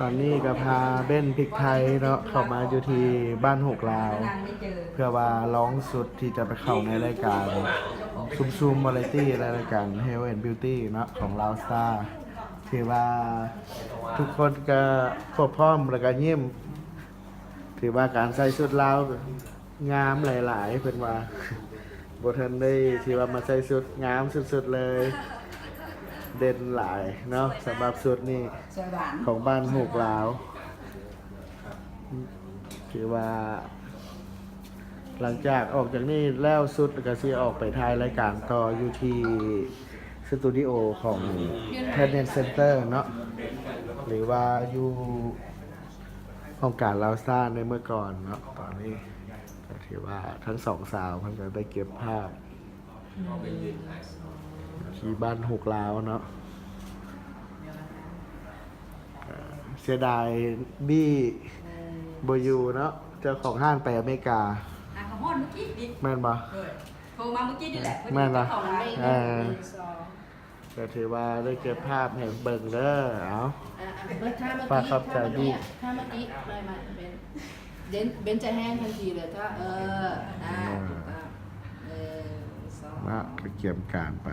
ຕອນນີ້ກໍພາເບັ້ນພິກໄທເນາະ ເຂົ້າມາຢູ່ທີ່ບ້ານໂຮກລາວ ເພື່ອວ່າລອງຊຸດທີ່ຈະໄປເຂົ້າໃນລາຍການຊຸມໆວາໄຣຕີ້ ໃນລາຍການ Health and Beauty ເນາະ ຂອງລາວສະຕາ ທີ່ວ່າທຸກຄົນກໍພວບພ້ອມ ແລ້ວກໍຍິ້ມ ຖືວ່າການໃສ່ຊຸດລາວງາມຫຼາຍໆ ເພິ່ນວ່າ ບໍ່ທັນໄດ້ ຖືວ່າມາໃສ່ຊຸດງາມສຸດໆເລີຍ ເດັ່ນຫຼາຍເນາະ ສຳລັບຊຸດນີ້ ຂອງບ້ານໂຮກລາວ ຖືວ່າ ຫຼັງຈາກອອກຈາກນີ້ແລ້ວ ຊຸດກໍຊິອອກໄປຖ່າຍລາຍການຕໍ່ຢູ່ທີ່ສະຕູດິໂອຂອງ Talent Center ເນາະ ຫຼືວ່າຢູ່ຫ້ອງການລາວສະຕາໃນເມື່ອກ່ອນເນາະ. ຕອນນີ້ກໍຖືວ່າທັງສອງສາວເພິ່ນກໍໄດ້ເກັບພາບ ທີ່ບ້ານໂຮກລາວເນາະ. ເສຍດາຍບີບໍ່ຢູ່ເນາະ ເຈົ້າຂອງຮ້ານໄປອາເມລິກາ. ຫາກະຮອດມື້ກີ້ນີ້ ແມ່ນບໍ່? ໂທມາມື້ກີ້ນີ້ແຫຼະ ພໍດີເຈົ້າຂອງຮ້ານ ເອີ ກໍຖືວ່າໄດ້ເກັບພາບໃຫ້ເບິ່ງເດີ. ເອົາ ອ່າ ອ່າ ເບິ່ງທ່າເມື່ອ ຝາກຂອບໃຈບີ ທ່າເມື່ອກີ້ ໄປມາເປັນ ເບັນ ເບັນຈະແຮງທັນທີເລີຍ ຖ້າ ເອີ ອ່າ ເອີ ຖືກຕ້ອງ ເອີ ສອງ ມາກະກຽມການໄປ.